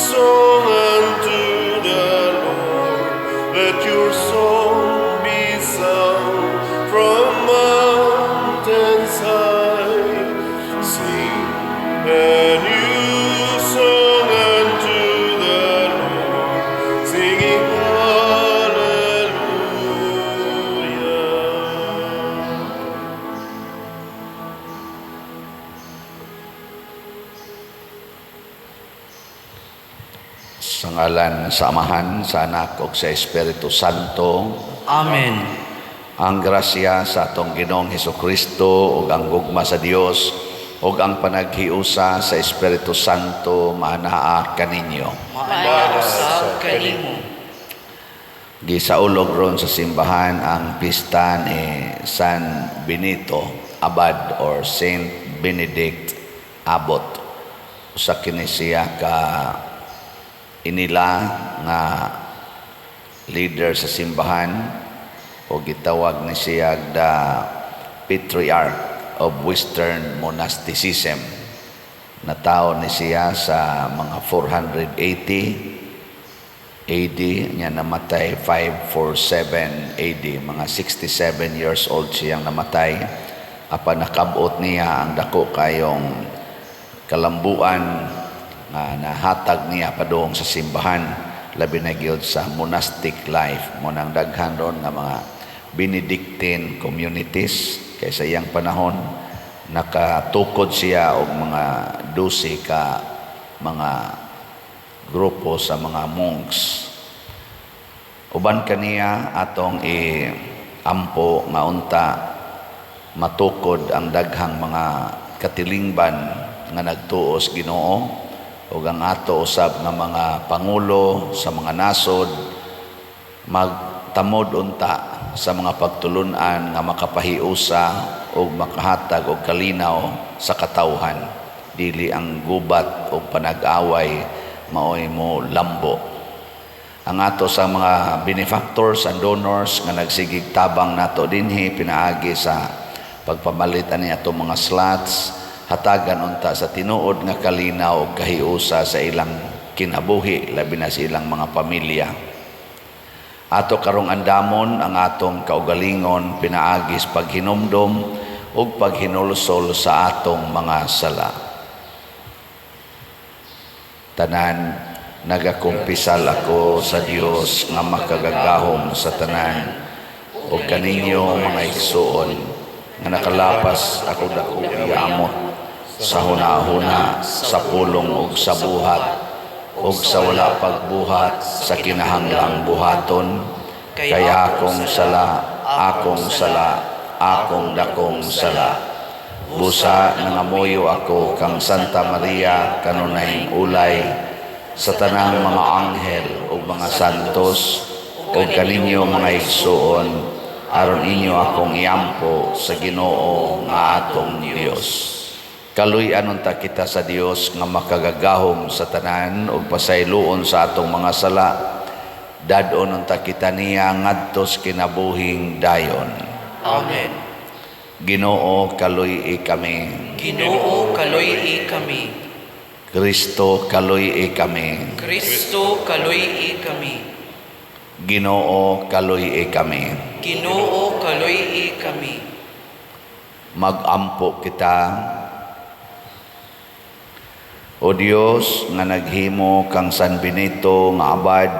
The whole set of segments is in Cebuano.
song unto the Lord. Let your song be sung from mountains high. Sing a new song unto the Lord, singing Hallelujah. Sa ngalan sa Amahan, sa Anak ug sa Espiritu Santo. Amen. Ang grasya sa atong Ginoong Hesukristo ug ang gugma sa Dios ug ang panaghiusa sa Espiritu Santo maanaa kaninyo. Maana usab kanimo. Gisaulog ron sa simbahan ang pista ni San Benito Abad or Saint Benedict Abbot. Usa kini siya ka inila nga leader sa simbahan o gitawag ni siya the Patriarch of Western Monasticism. Natawo ni siya sa mga 480 AD, niya namatay 547 AD, mga 67 years old siyang namatay. Apan nakabot niya ang dako kayong kalambuan nga nahatag niya padung sa simbahan, labi na gyud sa monastic life mo nang daghan ron nga mga Benedictine communities, kay sa iyang panahon nakatukod siya og mga 12 ka mga grupo sa mga monks. Uban kaniya atong i-ampo nga unta matukod ang daghang mga katilingban nga nagtuo sa Ginoo ug ang ato usab nga mga pangulo sa mga nasod magtamod unta sa mga pagtulunan nga makapahiusa ug makahatag og kalinaw sa katawhan, dili ang gubat o panag-away maoy mo lambo. Ang ato sa mga benefactors and donors nga nagsigig tabang nato dinhi pinaagi sa pagpamalit ani ato mga slots, hatagan unta sa tinuod nga kalinaw ug kahiusa sa ilang kinabuhi, labi na sa ilang mga pamilya. Ato karong andamon ang atong kaugalingon pinaagi sa paghinumdom ug paghinulsol sa atong mga sala. Tanan, nagakumpisal ako sa Dios nga makagagahom sa tanan ug kaninyo, mga igsuon, nga nakalapas ako dako amot sa hunahuna, sa pulong ug sa buhat ug sa wala pagbuhat sa kinahanglang buhaton, kay akong sala, akong sala, akong dakong sala. Busa nangamuyo ako kang Santa Maria, kanunayng ulay, sa tanang mga anghel ug mga santos ug kaninyo, mga igsuon, aron inyo akong iampo sa Ginoo nga atong Dios. Kaluy-an unta kita sa Dios nga makagagahom sa tanan ug pasayloon sa atong mga sala. Dad-on unta kita niya ngadto sa kinabuhing dayon. Amen. Ginoo, kaluy-i kami. Ginoo, kaluy-i kami. Kristo, kaluy-i kami. Kristo, kaluy-i kami. Ginoo, kaluy-i kami. Ginoo, kaluy-i kami. Magampo kita. O Dios nga naghimo kang San Benito nga abad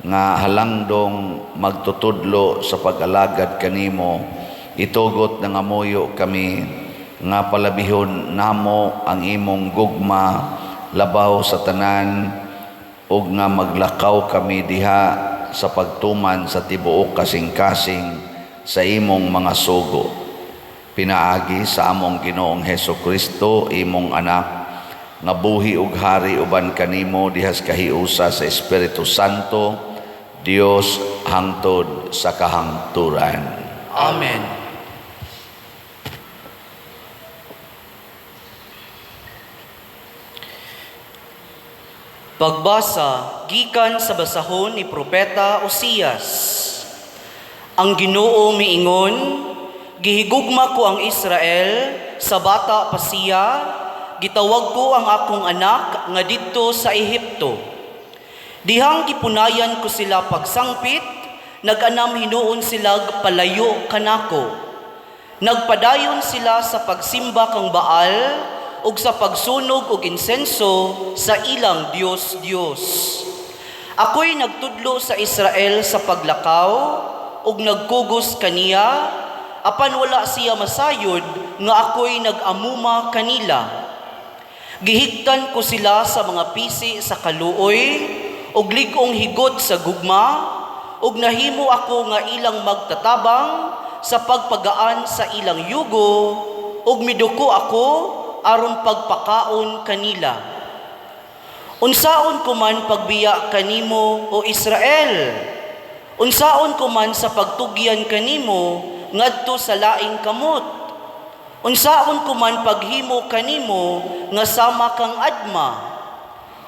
nga halangdong magtutudlo sa pag-alagad kanimo, itugot nangamuyo kami nga palabihon namo ang imong gugma labaw sa tanan ug nga maglakaw kami diha sa pagtuman sa tibuok kasing-kasing sa imong mga sugo, pinaagi sa among Ginoong Heso Kristo, imong anak, nga buhi ug hari uban kanimo dihas kahiusa sa Espiritu Santo, Dios, hangtod sa kahangturan. Amen. Pagbasa gikan sa basahon ni Propeta Osias. Ang Ginoo miingon, gihigugma ko ang Israel sa bata pa siya, gitawag ko ang akong anak nga didto sa Ehipto. Dihang gipunayan ko sila pagsangpit, nag-anam hinuon sila palayo kanako. Nagpadayon sila sa pagsimba kang Baal ug sa pagsunog og insenso sa ilang Dios-Dios. Ako'y nagtudlo sa Israel sa paglakaw ug nagkugos kaniya, apan wala siya masayod nga ako'y nag-amuma kanila. Gihigtan ko sila sa mga pisi sa kaluoy ug lig-ong higot sa gugma, ug nahimo ako nga ilang magtatabang sa pagpagaan sa ilang yugo, ug miduko ako aron pagpakaon kanila. Unsaon ko man pagbiya kanimo, o Israel? Unsaon ko man sa pagtugyan kanimo ngadto sa laing kamot? Unsaon ko man paghimo kanimo nga sama kang Adma?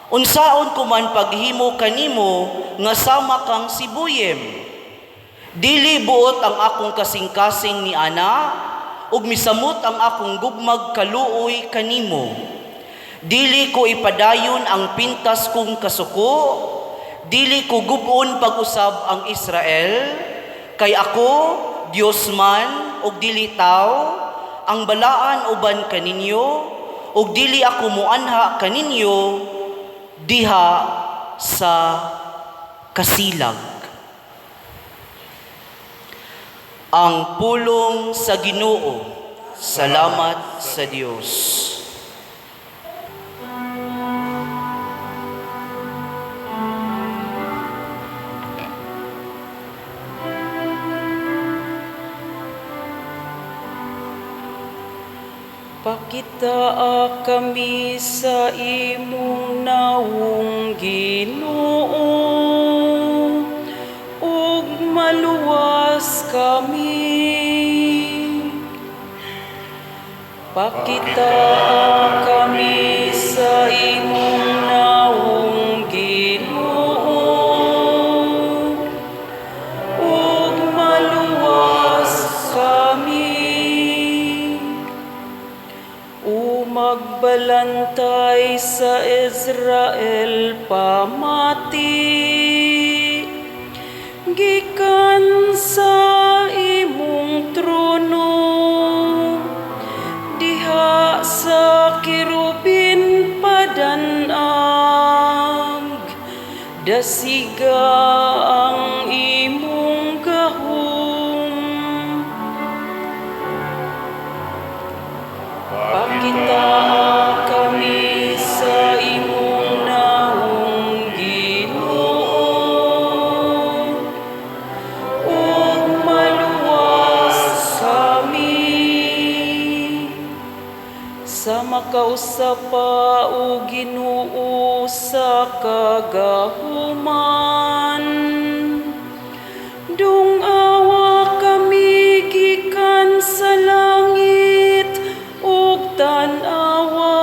Unsaon ko man paghimo kanimo nga sama kang Sibuyem? Dili buot ang akong kasing-kasing ni ana, ug misamot ang akong gugmag kaluoy kanimo. Dili ko ipadayon ang pintas kong kasuko, dili ko gub-on pag-usab ang Israel, kay ako Dios man ug dili tawo, ang balaan uban kaninyo, ug dili ako muanha kaninyo diha sa kasilag. Ang pulong sa Ginoo. Salamat sa Dios. Pakitaa kami sa imong nawong, Ginoo, ug maluwas kami. Pakitaa kami sa imong nawong, Ginoo, ug maluwas kami. O magbalantay sa Israel pamati, gikan sa imong trono, diha sa kerubin padanag, dasiga ang imong gahom. Pakitaa kami sa imong nawong, Ginoo, ug maluwas kami. Sa makausa pa, o Ginoo, sa kagahuman, dungawa kami gikan sa langit ug tan-awa.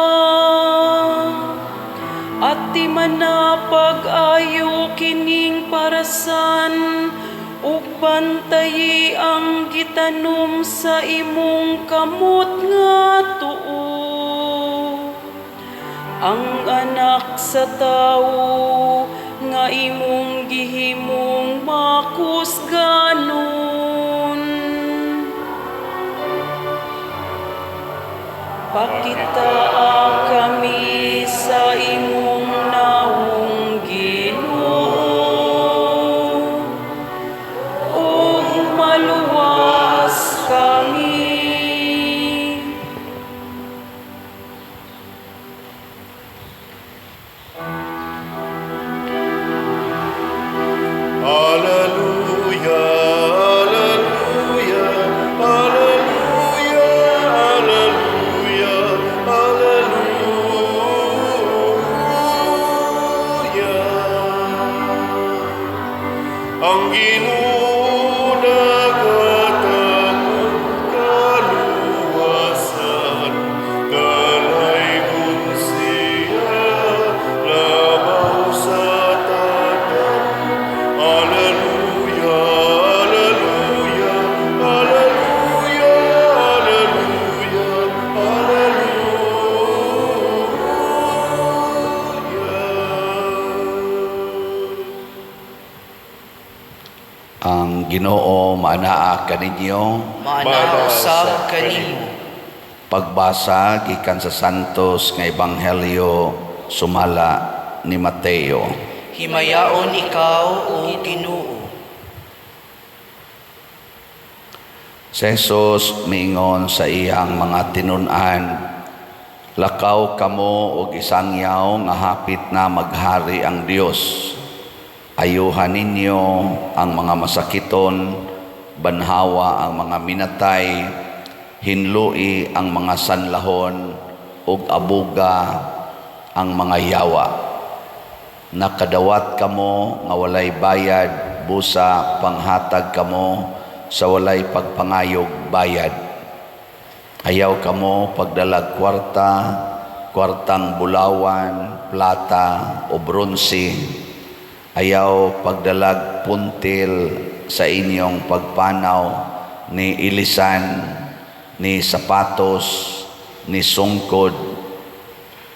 Atimana pag-ayo kining parasan, ug bantayi ang gitanom sa imong kamot nga tuo. Ang anak sa tawo nga imong gihimong makusganon. Pakitaa kami sa imong nawong, Ginoo, ug maluwas kami. Alleluia, alleluia, alleluia, alleluia, alleluia. Ang Ginoo nagatakod kaluwasan, kalaygon siya labaw sa tanan. Alleluia, alleluia, alleluia, alleluia, alleluia. Ang Ginoo maanaa kaninyo. Maanaa usab kanimo. Pagbasa gikan sa Santos nga Ebanghelyo sumala ni Mateo. Himayaon ikaw, o Ginoo. Si Jesus miingon sa iyang mga tinun-an, "Lakaw kamo og isangyaw nga hapit na maghari ang Dios. Ayuhan ninyo ang mga masakiton, banhawa ang mga minatay, hinlui ang mga sanlahon, ug abuga ang mga yawa. Nakadawat kamo nga walay bayad, busa panghatag kamo sa walay pagpangayog bayad. Ayaw kamo pagdalag kwarta, kwartang bulawan, plata o bronse. Ayaw pagdalag puntil sa inyong pagpanaw, ni ilisan, ni sapatos, ni sungkod.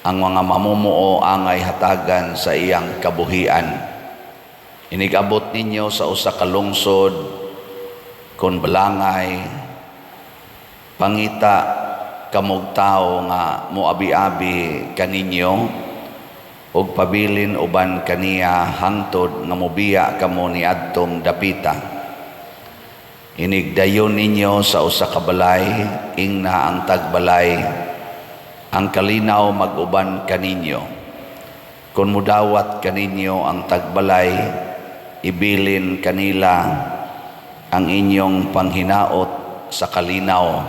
Ang mga mamumuo angay hatagan sa iyang kabuhian. Inigabot ninyo sa usa ka lungsod, kon balangay, pangita kamog tawo nga moabi-abi kaninyo, ug pabilin uban kaniya hangtod nga mobiya kamo niadtong dapita. Inigdayon ninyo sa usa ka balay, ingna ang tagbalay, ang kalinaw mag-uban kaninyo. Kung mudawat kaninyo ang tagbalay, ibilin kanila ang inyong panghinaot sa kalinaw.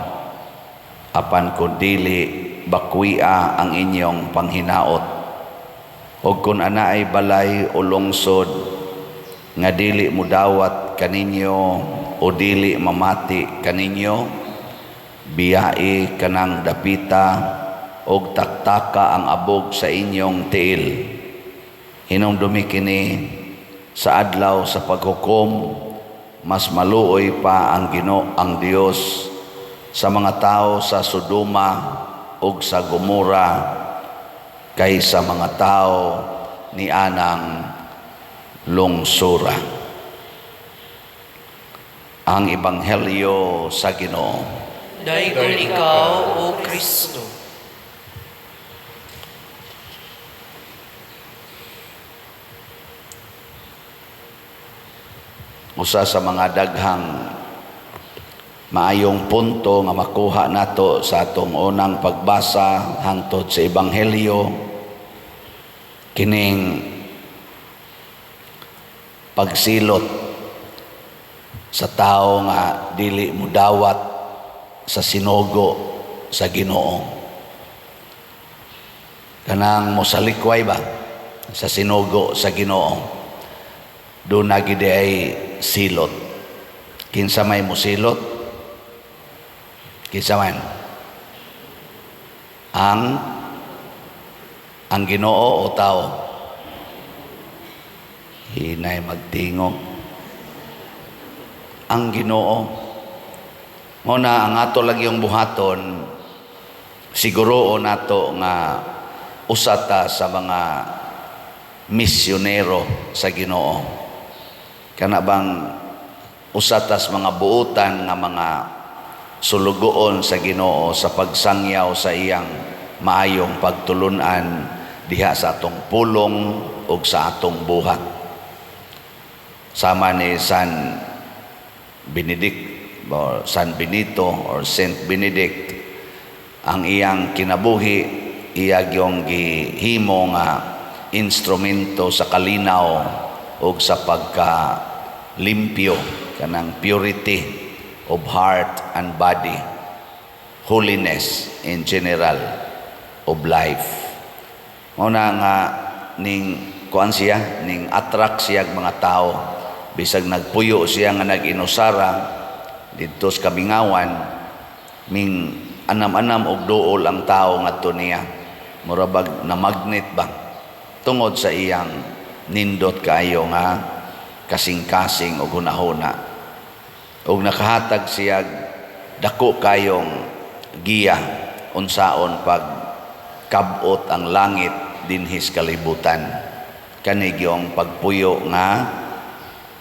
Apan kung dili, bakwia ang inyong panghinaot. Og kung anaay balay o lungsod nga dili mudawat kaninyo o dili mamati kaninyo, biyai kanang dapita og taktaka ang abog sa inyong tiil. Hinumdumi kini sa adlaw sa paghukom, mas maluoy pa ang Ginoo ang Dios sa mga tao sa Sodoma ug sa Gomora kaysa mga tao ni anang lungsura." Ang Ebanghelyo sa Ginoo. Daygon ikaw, O Kristo. Usa sa mga daghang maayong punto nga makuha nato sa atong unang pagbasa hangtod sa Ebanghelyo, kining pagsilot sa tao nga dili mudawat sa sinugo sa Ginoo. Kanang mosalikway ba sa sinugo sa Ginoo, doon na gid ay silot. Kinsa may mosilot? Kinsa man? Ang Ginoo o tao? Hinay magtingog. Ang Ginoo. Muna ang ato lagi yung buhaton, siguro nato nga usa ta sa mga misyonero sa Ginoo. Kana bang usa ta sa mga buutan nga mga sulugoon sa Ginoo sa pagsangyaw sa iyang maayong pagtulunan diha sa atong pulong ug sa atong buhat. Sama ni San Benedict or San Benito or Saint Benedict, ang iyang kinabuhi iya gyong gihimo nga instrumento sa kalinaw ug sa pagkalimpyo, kanang purity of heart and body, holiness in general of life. Mao na nga ning kuan siya, ning attract siya og mga tao. Bisag nagpuyo siya nga nag-inusara didto sa kamingawan, ming anam-anam og duol ang tao ngadto niya. Mura bag na magnet ba tungod sa iyang nindot kaayo nga kasing-kasing og hunahuna. Og nakahatag siya dako kayong giya unsaon pag kabot ang langit dinhi sa kalibutan. Kani gyong pagpuyo nga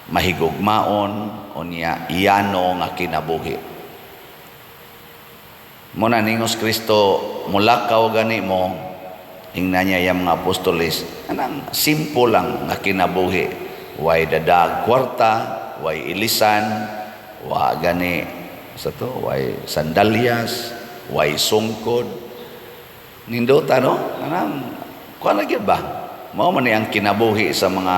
Mahigugmaon unya yano nga kinabuhi. Muna ningos Kristo, "Mulakaw gani mo." Ingna niya yang mga apostoles, anang simple lang nga kinabuhi. Way dadag kwarta, way ilisan, wa gani sa to, way sandalyas, way sungkod. Nindota, no? Anang kuan na gyud ba? Mao man ni ang kinabuhi sa mga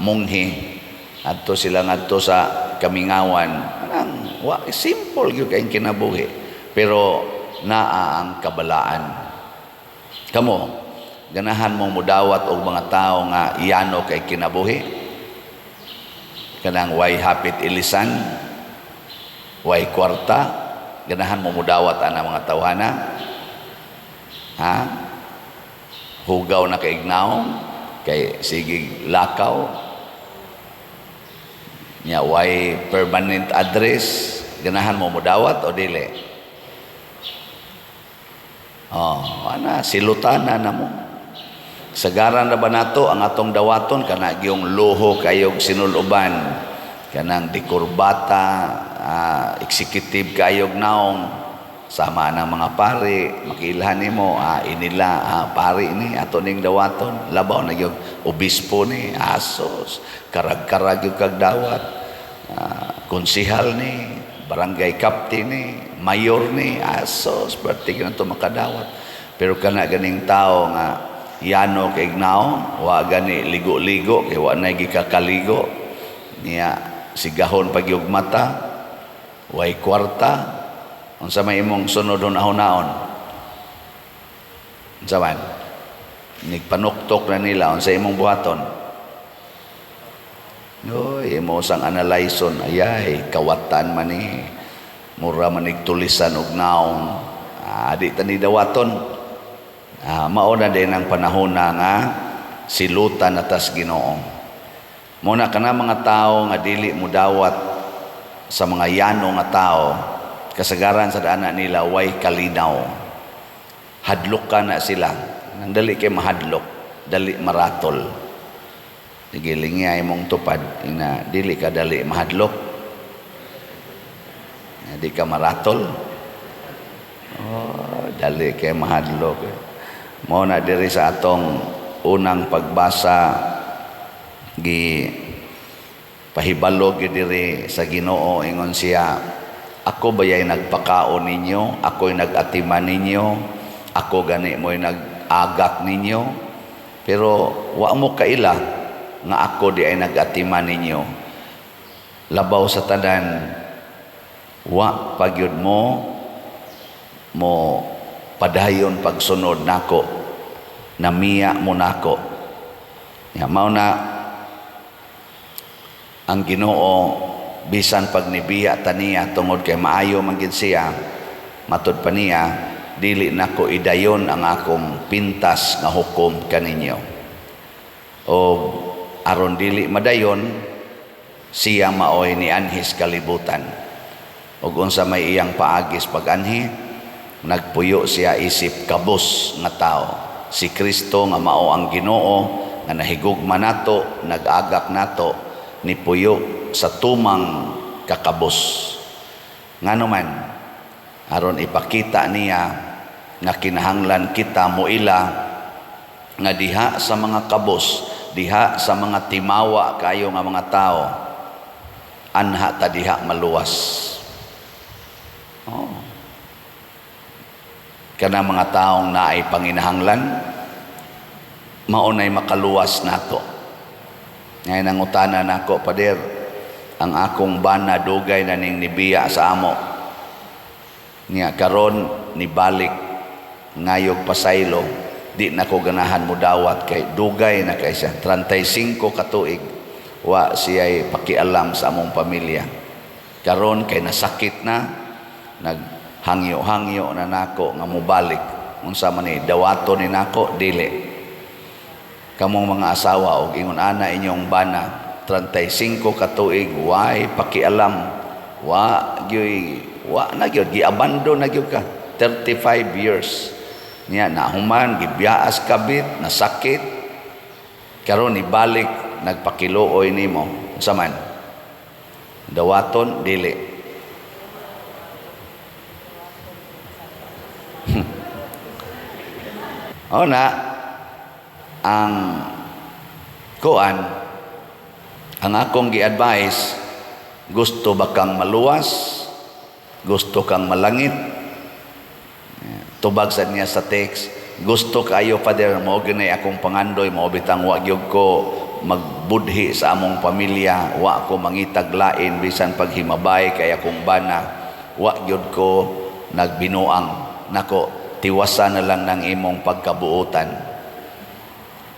monghe. Adto sila ngadto sa kamingawan. Anang wa, simple gyud kay kinabuhi. Pero naa ang kabalaan. Kamo, ganahan mong mudawat og mga tao nga yano kay kinabuhi? Kanang way hapit ilisan, way kwarta, ganahan mo mudawat ana mga tawhana? Ha? Hugaw na kay nawong, kay sige lakaw. Nya way permanent address, ganahan mo mudawat o dili? Oh, ana silutana na mo. Sagaran na ba nato ang atong dawaton kana gyung luho kayog sinuluban, kanang dikurbata, executive kayog naong, sama ng mga pari, makilhan nimo, inila, pari ni ato ning dawaton, labaw na gyud obispo ni, asos, karag-karag gyud kag dawat, konsihal ni, barangay captain ni, mayor ni, asos, perti na to makadawat. Pero kana ganing tao nga yano kay naong, wa gani ligo-ligo kay wa na gikakaligo niya, sigahon pagyug mata, way kwarta, unsa may imong sunod hunahon? Unsa man nigpanuktok na nila, unsa imong buhaton? Oy, imo sang analyson, ayay, kawatan man ni, mura man tulisan og naong, di ta ni dawaton. Mao na din ang panahon na nga silutan na tas Ginoo. Muna kana mga tao nga dili mudawat sa mga yano nga tao, kasagaran sa dana nila way kalinaw. Hadlok ka na sila. Nang dali kay mahadlok, dali maratol. Sige, lingi mong tupad, ina, dili ka dali mahadlok. Di ka maratol. Oh, dali kay mahadlok. Mao na diri sa atong unang pagbasa, gi pahibalo gyud diri sa Ginoo, ingon siya, "Ako bayay nagpakaon ninyo, ako'y nag-atiman ninyo, ako gani mo'y nag-agak ninyo, pero wa mo kaila nga ako di ay nag-atiman ninyo. Labaw sa tanan, wa pagyud mo mo padayon pagsunod nako, namiya mo nako." Ya, mao na ang Ginoo, bisan pag nibiya taniya tungod kay maayo man gid siya, matud pa niya, "Dili nako idayon ang akong pintas nga hukom kaninyo." O aron dili madayon siya, maoy nianhis kalibutan. Ug unsa may iyang paagis pag-anhi? Nagpuyo siya isip kabus nga tao. Si Kristo nga mao ang Ginoo nga nahigugma nato, nag-agak nato, nipuyo sa tumang kakabos. Ngano man? Aron ipakita niya nga kinahanglan kita moila nga diha sa mga kabos, diha sa mga timawa kayo nga mga tao, anha ta diha maluwas. Oh. Kana mga taong naay panginahanglan, mao nay makaluwas nato. Ngayon ang utana nako, "Pader, ang akong bana dugay na ning nibiya sa amo. Niya karon nibalik ngayog pasaylo, di na ko ganahan mo dawat kay dugay na kay siya, 35 ka tuig wa siya'y pakialam sa among pamilya. Karon kay nasakit na, naghangyo-hangyo na nako nga mobalik. Unsa man ni, dawaton ni nako, dili?" Kamong mga asawa, og ingon ana inyong bana, 35 ka tuig way pakialam, wa gyud, wa na gyud, giabandon na gyud ka 35 years niya, nahuman gibiyaas kabit, nasakit, karon ibalik, nagpakiluoy nimo, unsa man? Dawaton dili. O na ang kuan, ang akong gi-advise, gusto ba kang maluwas? Gusto kang malangit? Tubag sa niya sa text, gusto kayo, Father, mao gyud akong pangandoy, mao bitang wa gyud ko magbudhi sa among pamilya, wa ko mangitag lain bisan paghimabay kay akong bana, wa gyud ko nagbinuang. Nako, tiwasan na lang ng imong pagkabuotan.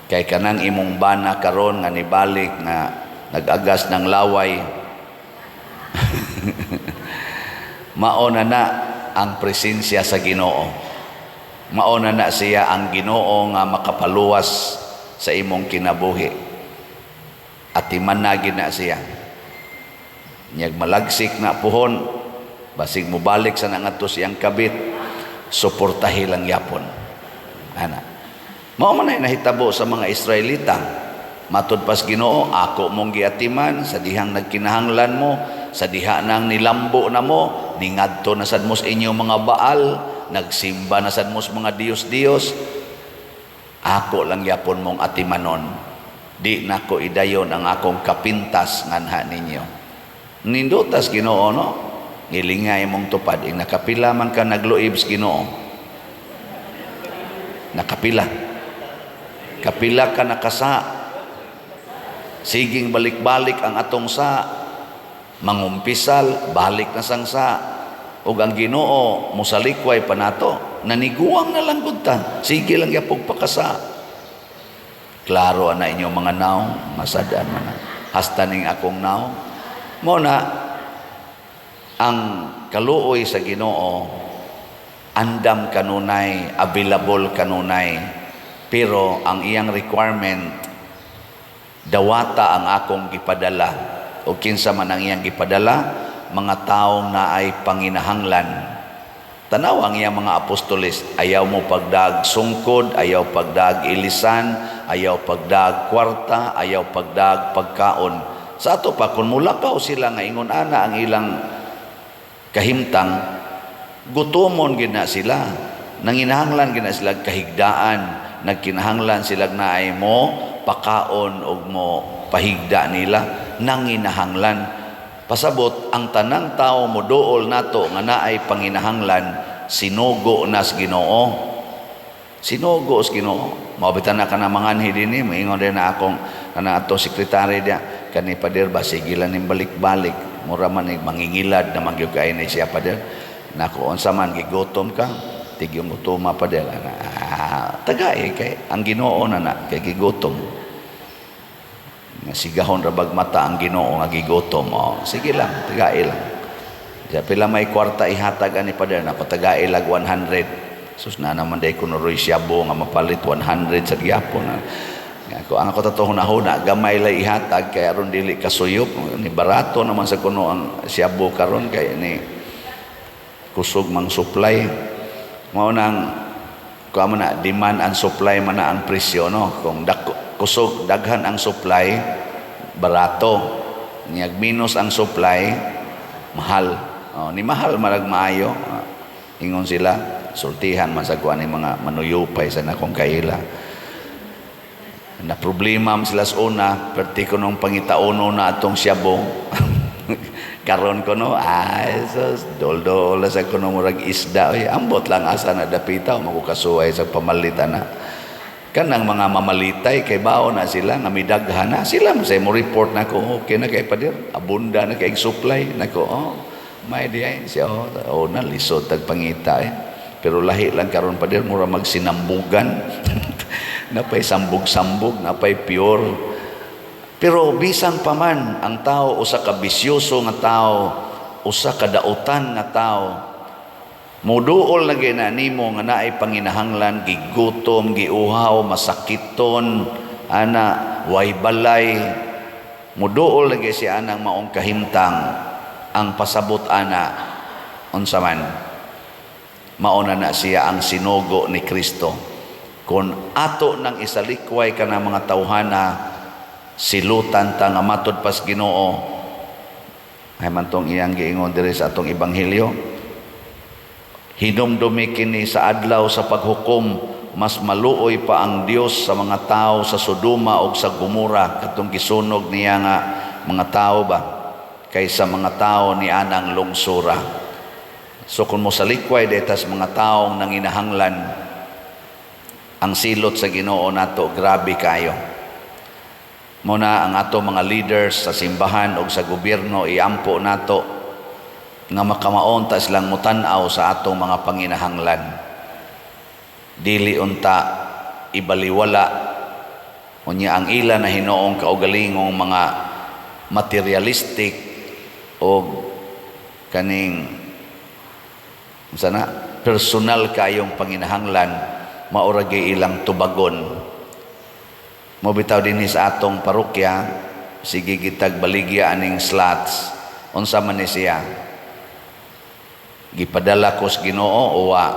Kay kanang imong bana karon nga nibalik nga nag-agas ng laway, mao na na ang presensya sa Ginoo. Mao na na siya ang Ginoo nga makapaluwas sa imong kinabuhi. Atiman na gid na siya. Nyag malagsik na puhon, basig mobalik sa nangadto siyang kabit, suportahi lang yapon. Ana. Mao man ay nahitabo sa mga Israelita. Matud pas Ginoo, ako mong giatiman sa dihang nagkinahanglan mo, sa diha nang nilambo na mo, ningadto na sad mo sa inyong mga Baal, nagsimba na sad mo sa mga diyos-diyos, ako lang yapon mong atimanon. Di nako idayon ang akong kapintas nganha ninyo. Nindutas Ginoo, no? Ngilingay mong tupad. Ing nakapila man ka nagluib sa Ginoo. Nakapila. Kapila ka nakasa. Siging balik-balik ang atong sa. Mangumpisal, balik na sang sa. Ug ang Ginoo mosalikway pa nato. Naniguang na lang gud ta. Sige lang yapog pakasa. Klaro ana inyong mga naong, masadaan man na. Hasta ning akong naong. Mo na ang kaluoy sa Ginoo, andam kanunay, available kanunay. Pero ang iyang requirement, dawata ang akong gipadala. O kinsa man ang iyang gipadala, mga taong naay panginahanglan. Tanaw ang iyang mga apostoles, ayaw mo pagdag sungkod, ayaw pagdag ilisan, ayaw pagdag kwarta, ayaw pagdag pagkaon. Sa ato pa, kung mulakaw sila nga ingon ana ang ilang kahimtang, gutomon gid na sila. Nanginahanglan gid na sila kahigdaan, nagkinahanglan sila naay mo pakaon og mo pahigda nila, nanginahanglan. Pasabot ang tanang tao moduol nato nga naay panginahanglan, sinugo nas Ginoo. Sinugo sa Ginoo. Mao bitan na kana manganhi dinhi, moingon din na akong kana ato sekretary dia kani pader ba sige lang ning balik-balik, mura man ni mangingilad na man gyud kay ni siya pader. Nako, unsa man gigutom ka, tigyong gutoma pader. Ah, tagay kay ang Ginoo na na kay gigutom. Nga sigahon ra bag mata ang Ginoo nga gigutom. Oh, sige lang, tagay lang. Sa pila may kwarta ihatag ani pader, nako tagay lag 100. Sus na naman day kuno roy siyabo nga mapalit 100 sa gyapon. Ako ang ako tatuhon na huna gamay lay ihatag kay aron dili kasuyop ni barato naman sa kuno ang siyabo karon kay ni kusog mang supply. Mao nang kuha man na demand and supply man na ang presyo, no? Kung kusog daghan ang supply, barato. Niyag minus ang supply, mahal. Oh, ni mahal marag maayo. Ingon sila, sultihan man sa kuha ni mga manuyupay sa nakong kaila. Na problema man sila sa una, perti ko nung pangitauno na atong siyabo. Karon ko no, ay sus, dol-dol sa kuno murag isda. Oy, ambot lang asa na dapita, magukasuway sa pamalitan na. Kanang mga mamalitay kay bao na sila nga midaghan na sila mo say mo report na ko, okay na kay pader, abunda na kay supply nako. Oh, may di ay siya, oh, oh na lisod tag pangita eh. Pero lahi lang karon pader, mura magsinambugan. Napay sambog-sambog, napay pure. Pero bisan pa man ang tao usa ka bisyoso nga tao, usa ka dautan nga tao, muduol na gyud na nimo nga naay panginahanglan, gigutom, giuhaw, masakiton, ana, way balay. Muduol na gyud siya anang maong kahimtang. Ang pasabot ana unsa man, mauna na siya ang sinugo ni Kristo. Kung ato nang isalikway ka na mga tawhana, silutan ta nga matud pas Ginoo, Ay man tong iyang giingon diri sa atong ebanghelyo. Hinumdumi kini sa adlaw sa paghukom, mas maluoy pa ang Dios sa mga tao sa Sodoma o sa Gomora, katong gisunog niya nga mga tao ba, kaysa mga tao ni anang lungsura. So kung mosalikway detas mga taong nanginahanglan, ang silot sa Ginoo nato grabe kayo. Muna ang ato mga leaders sa simbahan o sa gobyerno, iampo nato nga makamaon ta silang mutan-aw sa atong mga panginahanglan. Dili unta ibaliwala unya ang ila na hinoong kaugalingong mga materialistic o kaning sana personal kayong panginahanglan, maura gyud ilang tubagon. Mo bitaw dinhi sa atong parokya, sige gitag baligya aning slots. Unsa man ni siya? Gipadala ko sa Ginoo o wa?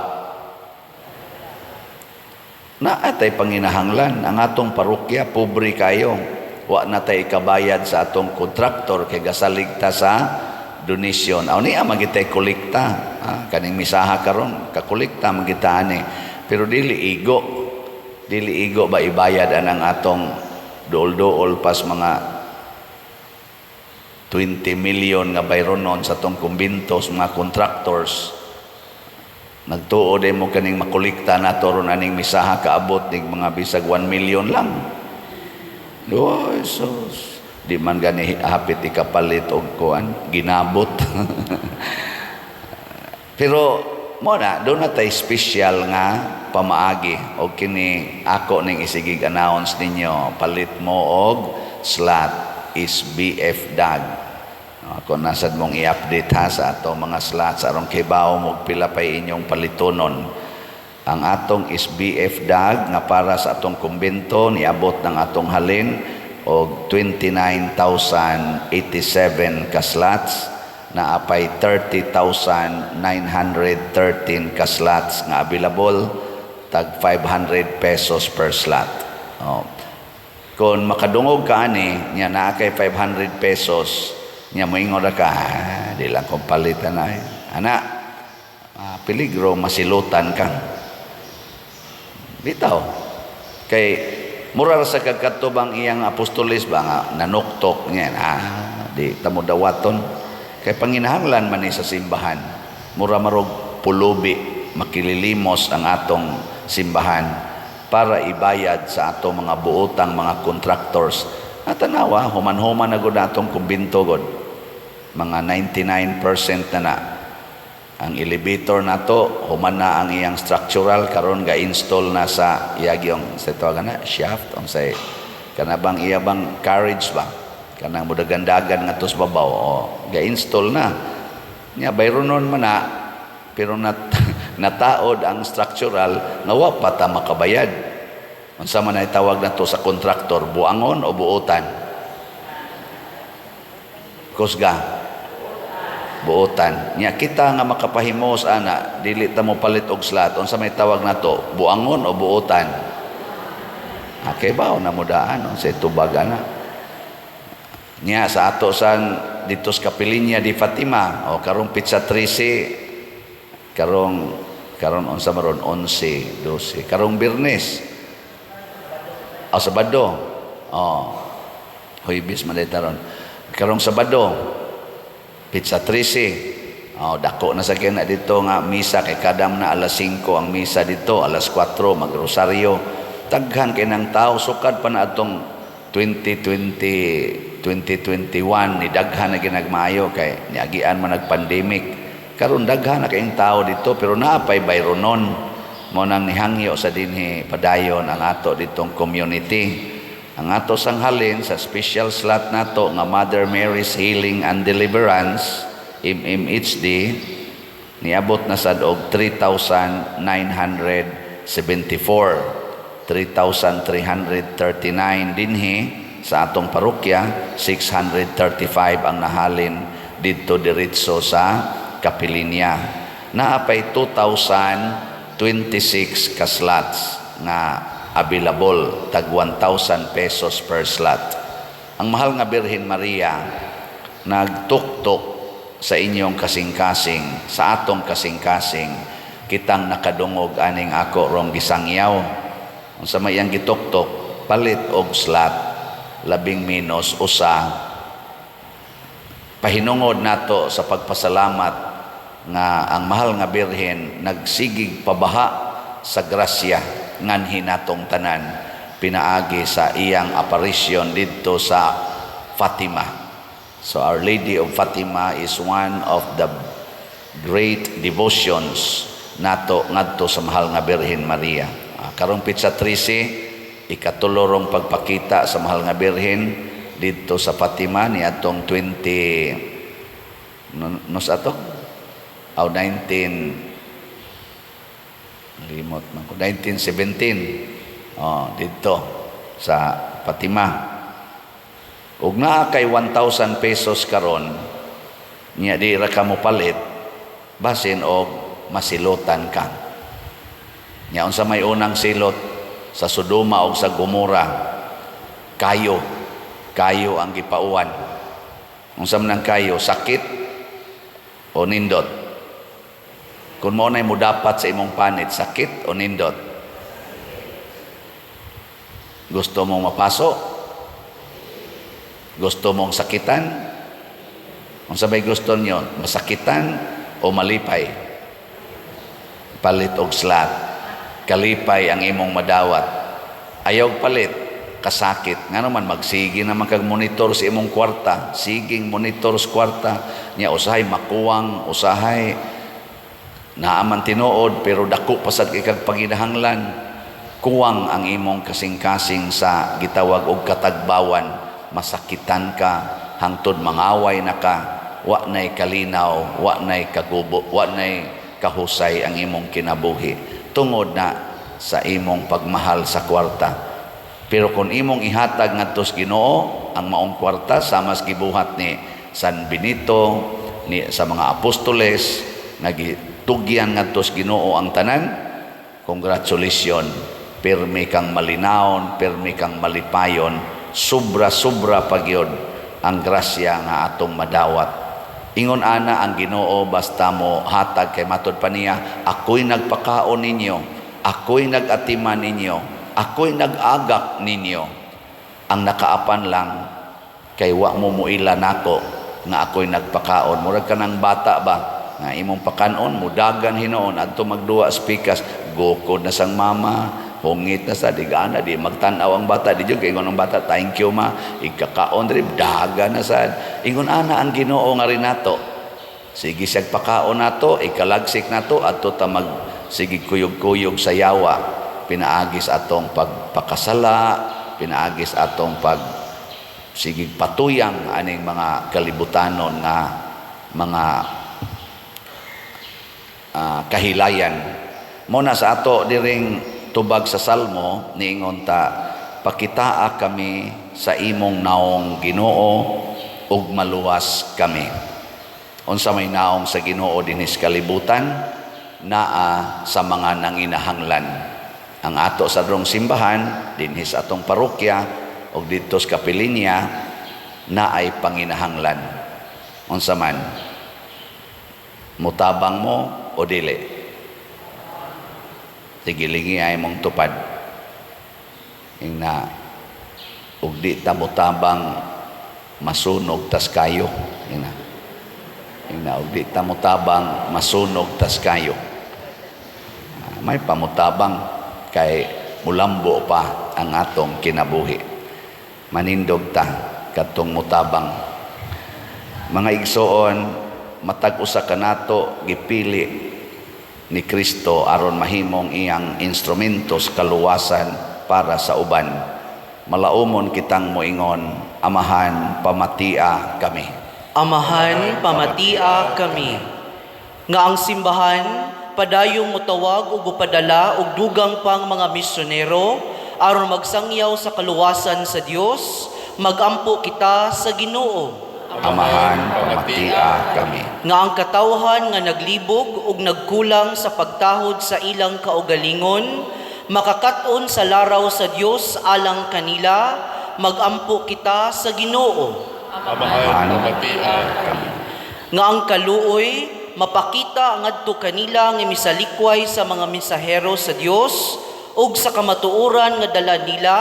Naa tay panginahanglan. Ang atong parokya pobre kayo. Wa na tay ikabayad sa atong kontraktor kay gasalig ta sa donation. Aw niya magitay kolekta. Ah, kaning misaha karon kakolekta magita ani. Pero dili igo. Dili igo ba ibayad anang atong duol-duol pas mga 20 million nga bayronon sa atong kumbinto sa mga contractors. Nagtuo din mo kaning makolekta nato ron aning misaha kaabot ning mga bisag 1 million lang. Oh, sus. Di man gani hapit ikapalit og kuan, ginabot. Pero mo na doon na tay special nga pamaagi og kini ako ning isigig announce ninyo, palit mo og slot is BF DAG. Ako nasad mong i-update ha sa ato mga slots aron kibaw mo pila pay inyong palitonon. Ang atong is BF DAG nga para sa atong kumbento niabot ng atong halin og 29,087 ka slots, na apay 30,913 ka slots nga available, tag 500 pesos per slot. Oh. Kung makadungog ka ani nya naa kay 500 pesos nya moingon ra ka, ah, di lang kong palitan na ana, peligro masilutan ka bitaw kay mura ra sa kagkatubang iyang apostoles ba nga nanuktok niya, ah, di tamo dawaton kay panginahanglan man ni sa simbahan. Mura marog pulubi, makililimos ang atong simbahan para ibayad sa atong mga buotang mga contractors. At tanawa, human-human na gud atong kumbinto god, mga 99% na na ang elevator nato, human na ang iyang structural. Karon ga install na sa iyagyong sa tawagan na shaft, unsay kana bang iya bang carriage ba, kanang mudagandagan nga tos babaw, o ga install na nya, bayronon man na, pero nataod ang structural nga wa pa ta makabayad. Unsa man ay tawag nato sa kontraktor, buangon o buotan? Kusga buotan. Nya kita nga makapahimos ana, dili ta mo palit og slot, unsa may tawag nato, buangon o buotan? Okay ba na mo daan unsa tubag ana nya sa ato san dito sa Kapilinya di Fatima o karong petsa 13, karong karon unsa maron, 11, 12, karong Biyernes o Sabado, oh, Huwebes man taron, karong Sabado petsa 13. Oh, dako na sa kina dito nga misa kay kadam na alas 5 ang misa dito, alas 4 magrosaryo. Daghan kay ng tao sukad pa na atong 2020, 2021 ni daghan na ginagmayo kay niagian man nag-pandemic. Karon daghan na kayong tao dito pero naa pay bayronon. Mo nang nihangyo sa dinhi padayon ang ato ditong community. Ang ato sang halin sa special slot nato nga Mother Mary's Healing and Deliverance, MMHD, niabot na sad og 3,974, 3,339 dinhi sa atong parokya, 635 ang nahalin didto diretso sa Kapilinya. Naa pay 2,026 ka slots nga available, tag 1,000 pesos per slot. Ang mahal nga Birhen Maria nagtuktok Sa inyong kasing-kasing, sa atong kasing-kasing, kitang nakadungog aning ako rong gisangyaw. Unsa may iyang gituktok, palit og slot, labing menos usa. Pahinungod nato sa pagpasalamat nga ang mahal nga Birhen nagsigig pabaha sa grasya nganhi natong tanan pinaagi sa iyang aparisyon didto sa Fatima. So Our Lady of Fatima is one of the great devotions nato ngadto sa mahal nga Birhen Maria. Karong petsa 13, ikatulo rong pagpakita sa mahal nga Birhen didto sa Fatima ni atong 20 no, nos ato aw 19, limot man ko, 1917, oh, didto sa Fatima. Ug naa kay 1,000 pesos karon nya di ra ka mo palit, basin og masilotan ka nya. Unsa may unang silot sa Sodoma og sa Gomora? Kayo. Kayo ang gipauwan. Unsa man ang kayo, sakit o nindot? Kung mao nay modapat sa imong panit, sakit o nindot? Gusto mong mapaso? Gusto mong sakitan? Unsa may gusto niyo, masakitan o malipay? Palit og slot, kalipay ang imong madawat. Ayaw palit, kasakit. Nga naman magsige naman kag monitor sa imong kwarta, siging monitor sa kwarta nya, usahay makuwang, usahay naaman tinuod, pero dako pasad kay kag panginahanglan. Kuwang ang imong kasing-kasing sa gitawag og katagbawan. Masakitan ka hangtod mangaway na ka. Wa nay kalinaw, wa nay kagubo, wa nay kahusay ang imong kinabuhi tungod na sa imong pagmahal sa kwarta. Pero kung imong ihatag ngadto sa Ginoo ang maong kwarta, sama sa gibuhat ni San Benito, ni sa mga apostoles nga gitugyan ngadto sa Ginoo ang tanan, congratulations, pirmi kang malinawon, pirmi kang malipayon, sobra-sobra pagyod ang grasya nga atong madawat. Ingon ana ang Ginoo basta mo hatag, kay matod pa niya, "Ako'y nagpakaon ninyo, ako'y nag-atiman ninyo, ako'y nag-agak ninyo." Ang nakaapan lang kay wa mo muila nako nga ako'y nagpakaon. Murag ka ng bata ba nga imong pakanon, mudagan hinuon adto magduwa sa pikas, gukod na sang mama, hungit na sa di gana, di magtan-aw ang bata, di jud kay ingon ang bata, "Thank you, ma." Igkakaon diri, daga na sad. Ingon ana ang Ginoo nga rinato, sige siyag pakaon nato, ikalagsik nato adto ta mag sige kuyog-kuyog sa yawa pinaagi sa atong pagpakasala, pinaagi sa atong pag sige patuyang aning mga kalibutanon nga mga kahilayan mo na. Sa ato diring tubag sa Salmo, niingon ta, "Pakitaa kami sa imong naong, Ginoo, ug maluwas kami." Unsa may naong sa Ginoo dinhi sa kalibutan? Naa sa mga nanginahanglan. Ang ato sa drong simbahan dinhi sa atong parokya ug didto sa kapilinya, naay panginahanglan. Unsa man, mutabang mo o dili? Sige, lingi ay mong tupad. Ingna ug di ta motabang, masunog tas kayo. Ingna, ingna ug di ta motabang, masunog tas kayo. May pamutabang kay mulambo pa ang atong kinabuhi. Manindog ta kadtong mutabang. Mga igsoon, matag usa kanato gipili ni Kristo aron mahimong iyang instrumento sa kaluwasan para sa uban. Malaumon kitang moingon, "Amahan, pamatia kami." Amahan, pamatia kami. Nga ang simbahan padayong motawag ug upadala og dugang pang mga misyonero aron magsangyaw sa kaluwasan sa Dios, magampo kita sa Ginoo. Amahan, pamatia kami. Nga ang katawhan nga naglibog ug nagkulang sa pagtahod sa ilang kaugalingon makakat-on sa laraw sa Dios alang kanila, magampo kita sa Ginoo. Amahan, pamatia kami. Nga ang kaluoy mapakita ngadto kanila nga misalikway sa mga mensahero sa Dios ug sa kamatuoran nga dala nila,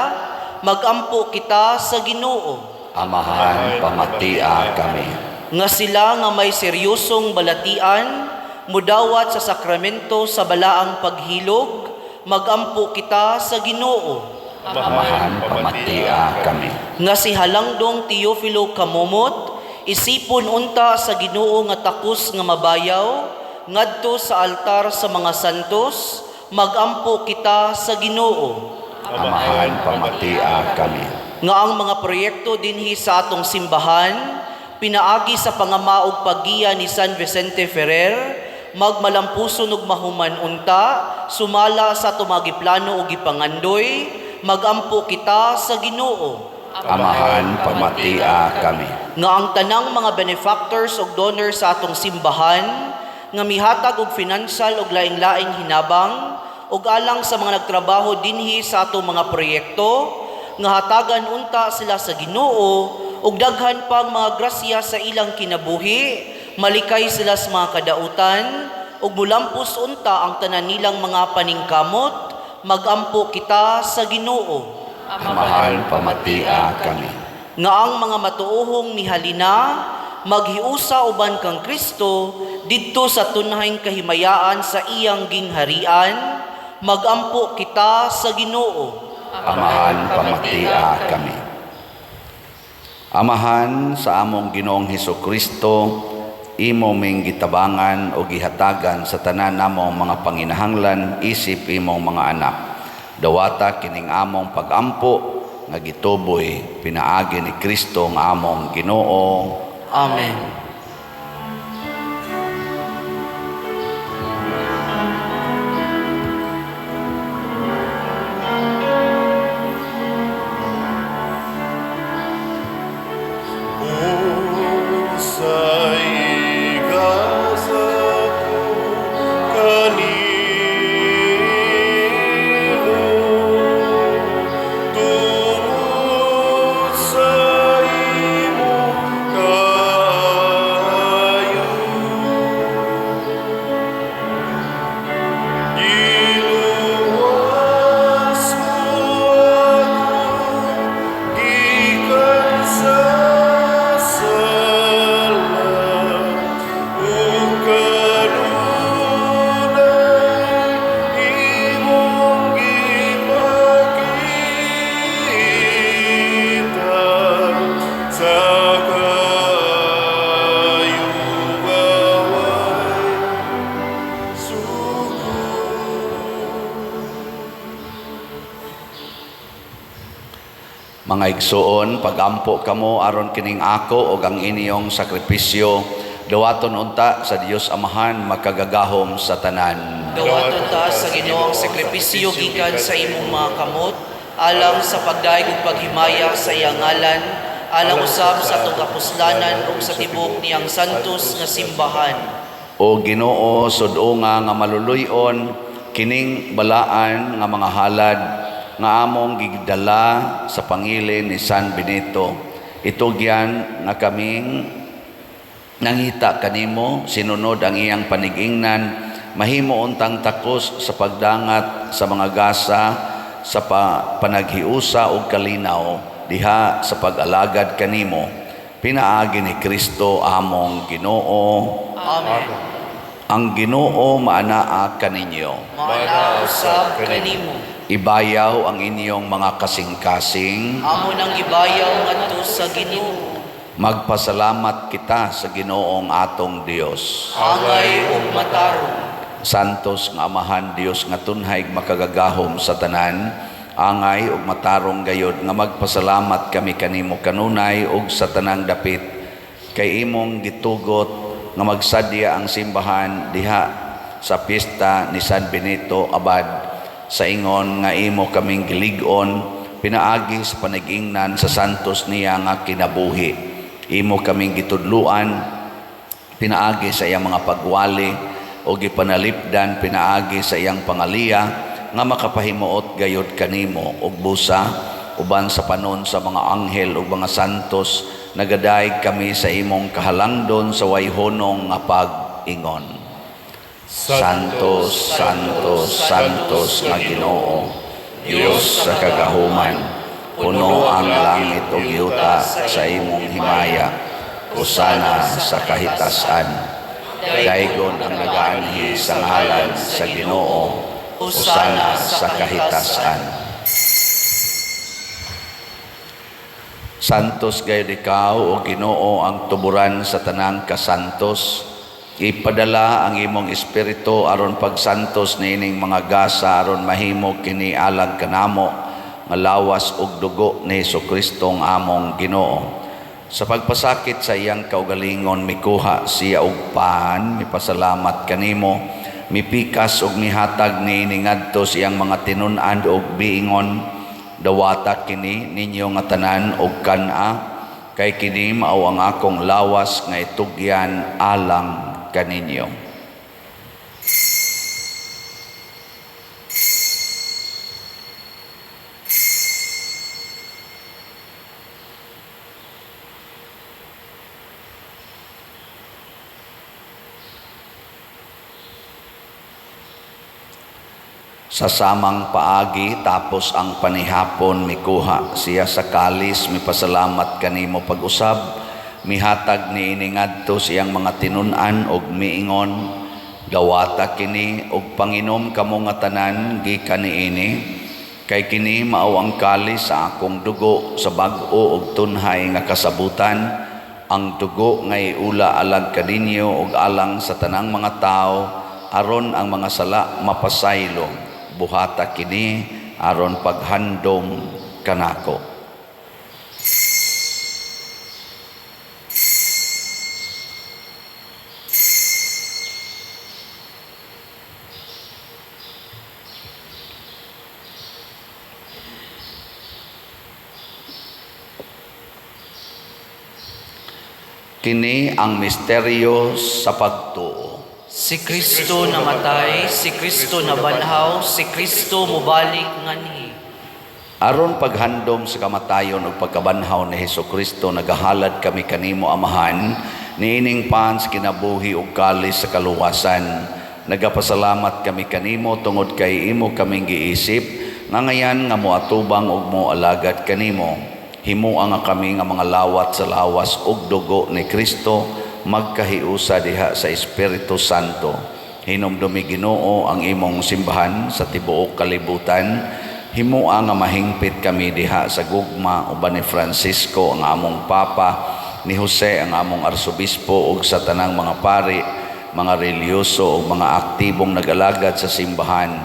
magampo kita sa Ginoo. Amahan, pamatia kami. Nga sila nga may seryosong balatian mudawat sa sakramento sa balaang paghilog, magampo kita sa Ginoo. Amahan, pamatia kami. Nga si Halangdong Teofilo Camomot isipon unta sa Ginoo nga takos nga mabayaw ngadto sa altar sa mga santos, magampo kita sa Ginoo. Amahan, pamatia kami. Nga ang mga proyekto dinhi sa atong simbahan pinaagi sa pangama ug paggiya ni San Vicente Ferrer magmalampuson ug mahuman unta sumala sa atong mga giplano ug gipangandoy, magampo kita sa Ginoo. Amahan, pamatia kami. Nga ang tanang mga benefactors ug donors sa atong simbahan nga mihatag og financial ug laing-laing hinabang ug alang sa mga nagtrabaho dinhi sa atong mga proyekto, nga hatagan unta sila sa Ginoo ug daghan pang mga grasya sa ilang kinabuhi, malikay sila sa mga kadautan ug mulampos unta ang tanan nilang mga paningkamot, magampo kita sa Ginoo. Amahan, pamatia kami. Nga ang mga matuohong mihalina maghiusa uban kang Kristo didto sa tunhayng kahimayaan sa iyang gingharian, magampo kita sa Ginoo. Amahan, pamatia kami. Amahan, sa among Ginoong Hesus Kristo, imo ming gitabangan o gihatagan sa tanan namong mga panginahanglan isip imong mga anak. Dawata kining among pagampo nga gituboy pinaagi ni Kristo nga among Ginoo. Amen. Unsay igasa ko kanimo tungod sa imong kaayo? Giluwas mo ako gikan sa sala ug kanunay imong gipakita sa kaayo nga way sukod. Mga igsuon, pagampo kamo aron kining ako og ang inyong sakripisyo dawaton unta sa Dios Amahan makagagahom sa tanan. Dawaton ta sa Ginoo ang sakripisyo gikan sa imong mga kamot alang sa pagdayeg ug paghimaya sa iyang ngalan, alang usab sa atong kapuslanan ug sa tibuok niyang santos nga simbahan. O Ginoo, sud-unga nga maluluy-on kining balaan nga mga halad nga among gigdala sa pangilin ni San Benito. Itugyan nga kaming nangita kanimo sinunod ang iyang panigingnan, mahimo untang takos sa pagdangat sa mga gasa sa panaghiusa ug kalinaw diha sa pag-alagad kanimo pinaagi ni Kristo among Ginoo. Amen. Ang Ginoo maanaa kaninyo. Maanaa usab kanimo. Ibayaw ang inyong mga kasing-kasing. Amo nang gibayaw ngadto sa Ginoo. Magpasalamat kita sa Ginoong atong Dios. Angay ug matarong. Santos nga Amahan Dios nga tunhay makagagahom sa tanan, angay ug matarong gayod nga magpasalamat kami kanimo kanunay ug sa tanang dapit kay imong gitugot nga magsadya ang simbahan diha sa piyesta ni San Benito Abad sa ingon nga imo kaming gilig-on pinaagi sa panag-ingnan sa santos niya nga kinabuhi. Imo kaming gitudluan pinaagi sa iyang mga pagwali o gipanalipdan pinaagi sa iyang pangaliya nga makapahimuot gayod kanimo og busa uban sa panon sa mga anghel ug mga santos Nagadayeg kami sa imong kahalangdon sa wayhonong nga pag-ingon. Santo, Santo, Santos nga Ginoo, Dios sa kagahuman, puno ang langit ug yuta sa imong himaya. Hosana sa kahitasan. Daygon ang nagaanhi sa ngalan sa Ginoo. Hosana sa kahitasan. Santos gayud ikaw, o Ginoo, ang tuburan sa tanang kasantos. Ipadala ang imong espiritu aron pagsantos niining mga gasa aron mahimo kini alang kanamo nga lawas ug dugo ni Hesukristo ang among Ginoo. Sa pagpasakit sa iyang kaugalingon, mikuha siya og pan, mipasalamat kanimo, mipikas ug mihatag niini ngadto sa iyang mga tinun-an ug biingon, "Dawata kini ninyo nga tanan og kan-a, kay kini mao ang akong lawas nga itugyan alang kaninyo." Sa samang paagi, tapos ang panihapon, mikuha siya sa kalis, mipasalamat kanimo pag-usab, mihatag niini ngadto sa iyang mga tinun-an og miingon, "Dawata kini og panginom kamo nga tanan gikan niini, kay kini mao ang kalis sa akong dugo sa bag-o og tunhay nga kasabutan, ang dugo nga iula alang kaninyo ug alang sa tanang mga tawo aron ang mga sala mapasaylo. Buhata kini aron paghandom kanako." Kini ang misteryo sa pagtuo. Si Kristo namatay, si Kristo nabanhaw, si Kristo mobalik nganhi. Aron paghandom sa kamatayon ug pagkabanhaw ni Hesukristo, nagahalad kami kanimo, Amahan, niining pan sa kinabuhi ug kalis sa kaluwasan. Nagapasalamat kami kanimo tungod kay imo kaming giisip nga ngayan nga moatubang ug moalagad kanimo. Himoa nga kami nga mga lawat sa lawas ug dugo ni Kristo magkahiusa diha sa Espiritu Santo. Hinumdumi, Ginoo, ang imong simbahan sa tibuok kalibutan. Himoa nga mahingpit kami diha sa gugma uban ni Francisco ang among Papa, ni Jose ang among Arsobispo ug sa tanang mga pari, mga relihiyoso ug mga aktibong nagalagad sa simbahan.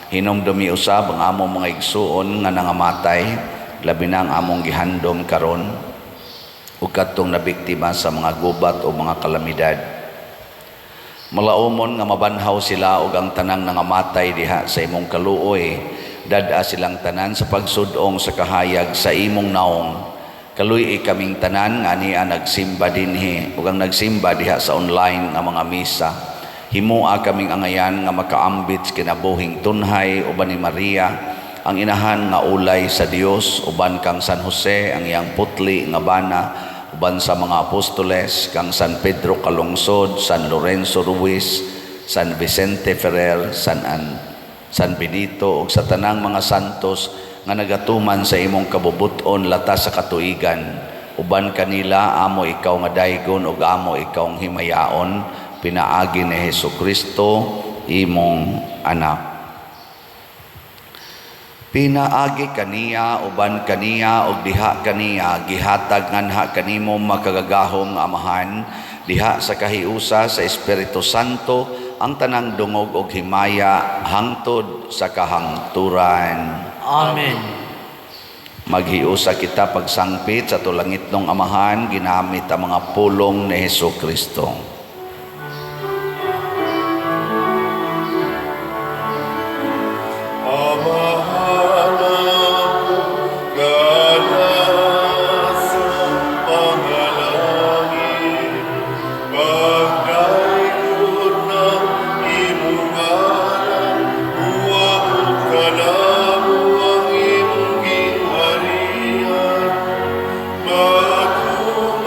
Hinumdumi usab ang among mga igsuon nga nangamatay, labi na ang among gihandom karon ug kadtong nabiktima sa mga gubat o mga kalamidad. Malaumon nga mabanhaw sila ug ang tanang nangamatay diha sa imong kaluoy, dad-a silang tanan sa pagsudong sa kahayag sa imong naong. Kaluy-i kaming tanan nga ania nagsimba dinhi ug ang nagsimba diha sa online nga mga misa. Himoa kaming angayan nga makaambit sa kinabuhing tunhay uban ni Maria, ang inahan nga ulay sa Dios, uban kang San Jose, ang iyang putli nga bana, uban sa mga apostoles, kang San Pedro Calungsod, San Lorenzo Ruiz, San Vicente Ferrer, San Benito ug sa tanang mga santos nga nagatuman sa imong kabubuton latas sa katuigan. Uban kanila amo ikaw nga daygon ug amo ikaw himayaon pinaagi ni Hesukristo imong anak. Pinaagi kaniya, uban kaniya ug diha kaniya, gihatag nganha kanimo makagagahom nga Amahan diha sa kahiusa sa Espiritu Santo ang tanang dungog ug himaya hangtod sa kahangturan. Amen. Maghiusa kita pagsangpit sa tulangitnong Amahan ginamit ang mga pulong ni Hesukristo. Amahan nga nasa pangalangit, pagdaygon ng imong ngalan, muabot kanamo ang imong gingharian. Matuman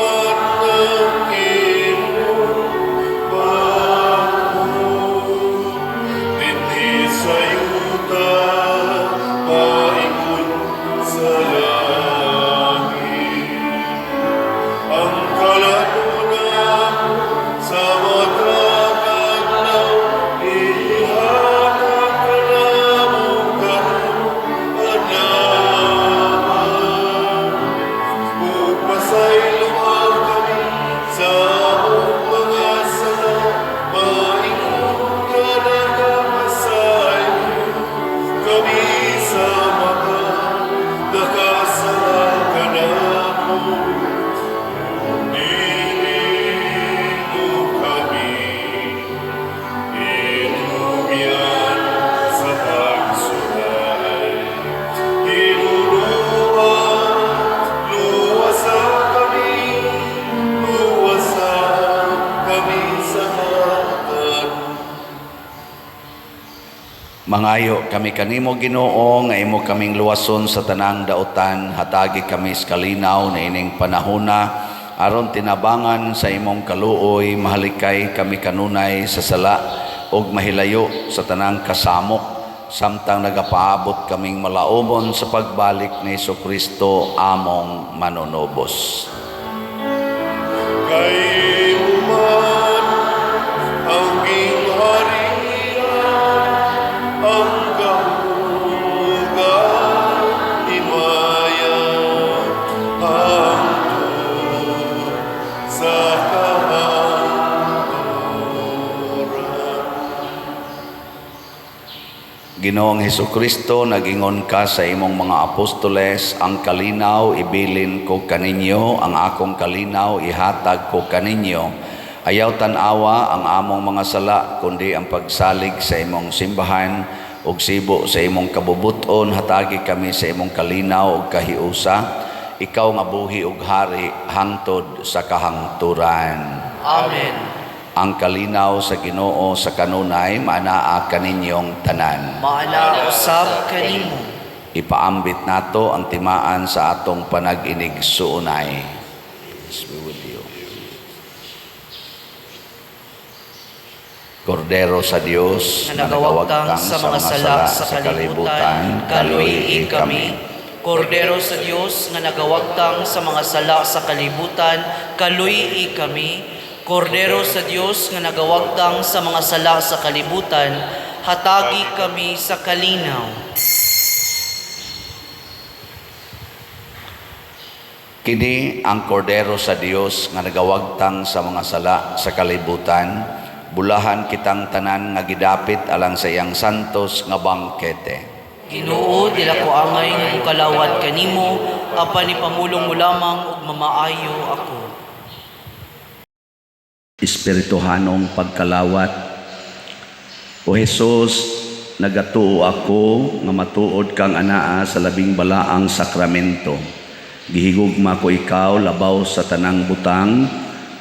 Mangayo kami kanimo, Ginoo, nga imo kaming luwason sa tanang dautan, hatagi kami sa kalinaw niining panahona aron tinabangan sa imong kaluoy mahalikay kami kanunay sa sala ug mahilayo sa tanang kasamok samtang nagapaabot kaming malaumon sa pagbalik ni Kristo among manunubos. Kay imo man ang gingharian, ang gahom ug himaya, hangtod sa kahangturan. Ginoong Hesukristo, nagingon ka sa imong mga apostoles, "Ang kalinaw ibilin ko kaninyo, ang akong kalinaw ihatag ko kaninyo." Ayaw tan-awa ang among mga sala, kundi ang pagsalig sa imong simbahan, ug sibo sa imong kabubuton, hatagi kami sa imong kalinaw ug kahiusa. Ikaw nga buhi ug hari hangtod sa kahangturan. Amen. Ang kalinaw sa Ginoo sa kanunay maanaa kaninyong tanan. Maanaa usab kanimo. Ipaambit nato ang timaan sa atong panag-inigsuonay. Peace be with you. Kordero sa Dios nga nagawagtang sa mga sala sa kalibutan, kaluy-i kami. Kordero sa Dios nga nagawagtang sa mga sala sa kalibutan, kaluy-i kami. Kordero sa Dios nga nagawagtang sa mga sala sa kalibutan, hatagi kami sa kalinaw. Kini ang Kordero sa Dios nga nagawagtang sa mga sala sa kalibutan. Bulahan kitang tanan nga gidapit alang sa iyang santos nga bangkete. Ginoo, dili ko angay nga mokalawat kanimo, apan ipamulong mo lamang ug mamaayo ako. Espirituhanong pagkalawat. O Jesus, nagatuo ako nga matuod kang anaa sa labing balaang sakramento. Gihigugma ko ikaw labaw sa tanang butang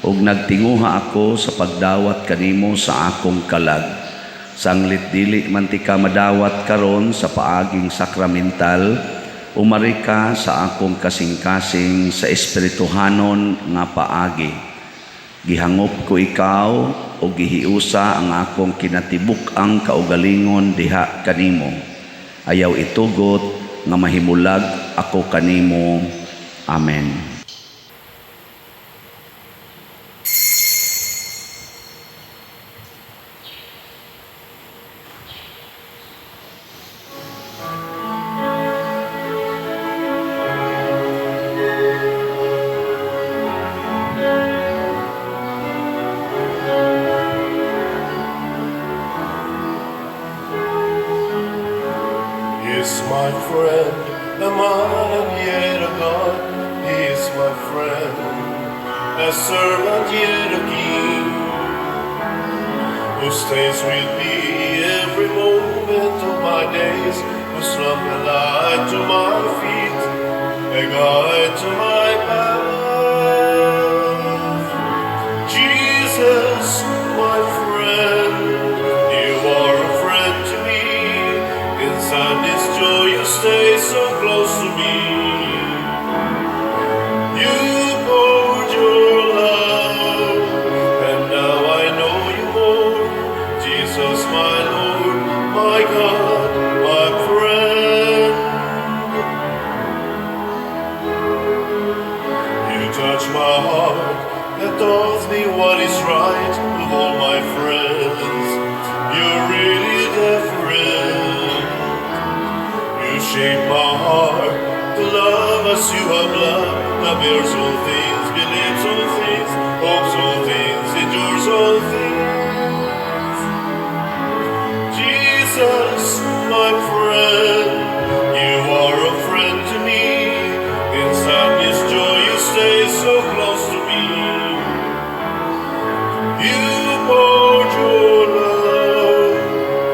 ug nagtinguha ako sa pagdawat kanimo sa akong kalag. Sanglit dili man tika madawat karon sa paaging sakramental, umari ka sa akong kasing-kasing sa espirituhanon nga paagi. Gihangop ko ikaw o gihiusa ang akong kinatibuk-ang kaugalingon diha kanimo. Ayaw itugot nga mahimulag ako kanimo. Amen. He is my friend, a man and yet a God. He is my friend, a servant yet a king, who stays with me every moment of my days, whose lamp a light to my feet, a guide to my path. Jesus, my friend, you are a friend to me. In sadness, joy, you stay so close to me. You poured your love, and now I know you more. Jesus, my Lord, my God, my friend. You touch my heart and taught me what is right. Of all my friends, you're really different. You shape my heart to love as you have loved. That bears all things, believes all things, hopes all things, endures all things. Jesus, my friend, you are a friend to me. In sadness, joy, you stay so close to me. You poured your love,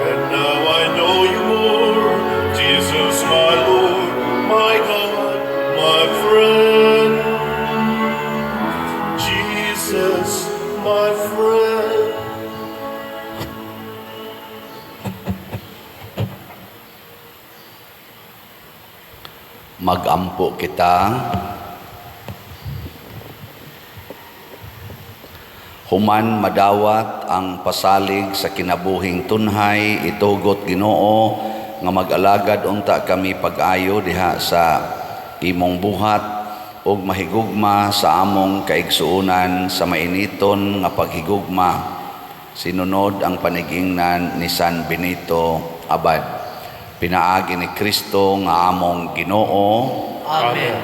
and now I know you more. Jesus, my Lord, my God, my friend. Jesus, my friend. Magampo kita. Human madawat ang pasalig sa kinabuhing tunhay, itugot, Ginoo, nga mag-alagad unta kami pag-ayo diha sa imong buhat ug mahigugma sa among kaigsuonan sa mainiton nga paghigugma, sinunod ang panigingnan ni San Benito Abad. Pinaagi ni Kristo nga among Ginoo. Amen.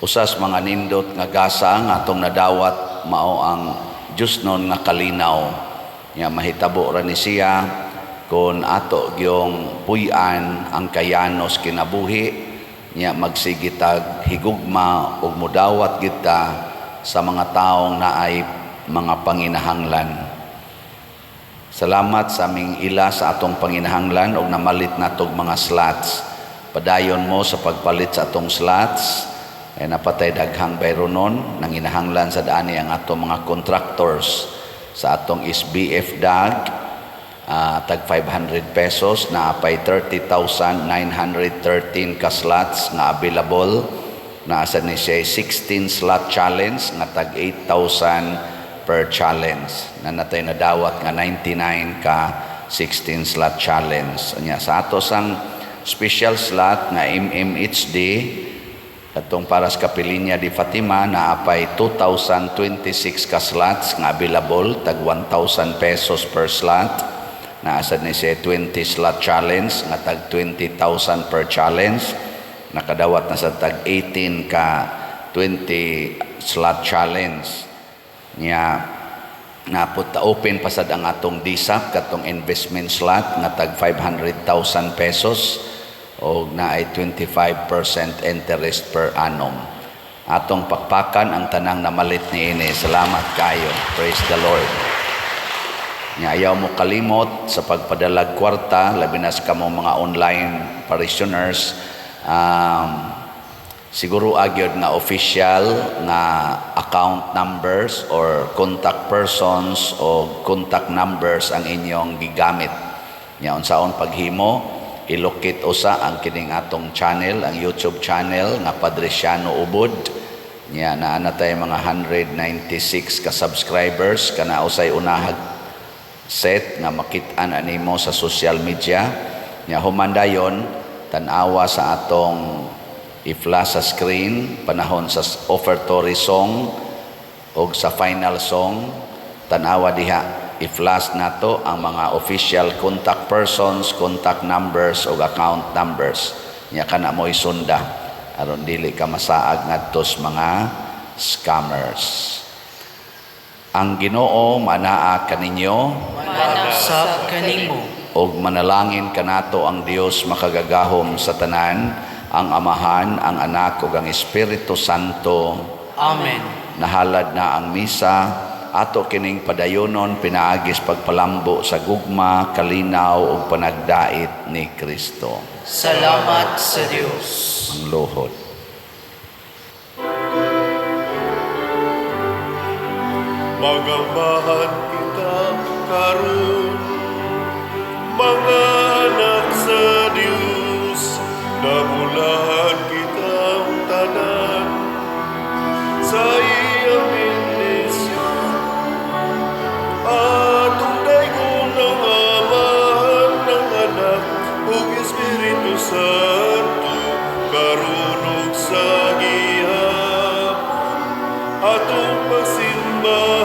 Usas mga nindot nga gasa nga atong nadawat mao ang Diyosnon nga kalinaw. Nya mahitabo ra ni siya kon ato gyong puy-an ang kayanos kinabuhi, nya magsigitag higugma ug mudawat kita sa mga taong naay mga panginahanglan. Salamat sa aming ila sa atong panginahanglan og namalit natog mga slots. Padayon mo sa pagpalit sa atong slots. Ay napatay daghang bayronon nanginahanglan sa daani ang atong mga contractors sa atong SBF DAG, tag 500 pesos na apay 30,913 ka slots nga available. Naa sad ni siya 16 slot challenge nga tag 8,000 per challenge na natay nadawat nga 99 ka 16 slot challenge. Anya sa ato sang special slot nga MMHD katong para sa Kapilinya di Fatima, naapay 2,026 ka slots nga available, tag 1,000 pesos per slot. Naa sad ni siya 20 slot challenge nga tag 20,000 per challenge. Nakadawat na sa tag 18 ka 20 slot challenge. Nya napot ta open pa sad ang atong DSAP katong investment slot nga tag 500,000 pesos og naay 25% interest per annum. Atong pakpakan ang tanang namalit niini. Salamat kayo. Praise the Lord. Nya ayaw mo kalimot sa pagpadalag kwarta, labi na sa kamo mga online parishioners, siguro agyod nga official nga account numbers or contact persons o contact numbers ang inyong gigamit. Nya unsaon paghimo, ilocate usa ang kining atong channel, ang YouTube channel nga Padre Siano Ubod. Nya naa na tay mga 196 ka subscribers, kana usay unahag set nga makit-an animo sa social media. Nya human dayon, tan-awa sa atong i-flash sa screen panahon sa offertory song og sa final song. Tan-awa diha, i-flash nato ang mga official contact persons, contact numbers og account numbers. Nya kana mo isunda aron dili ka masaag ngadto sa mga scammers. Ang Ginoo manaa kaninyo. Sa kanimo. Og manalangin kanato ang Dios makagagahom sa tanan, ang Amahan, ang Anak ug ang Espiritu Santo. Amen. Nahalad na ang misa, ato kining padayonon pinaagis pagpalambo sa gugma, kalinaw ug panagdait ni Kristo. Salamat sa Dios. Ang luhod. Magambahan kita karon, mga anak sa Dios, nabulahan kitang tanan sa iyang bendisyon. Atong daygon ang Amahan, ng Anak ug Espiritu Santo, karon ug sa gihapon atong pagsimba.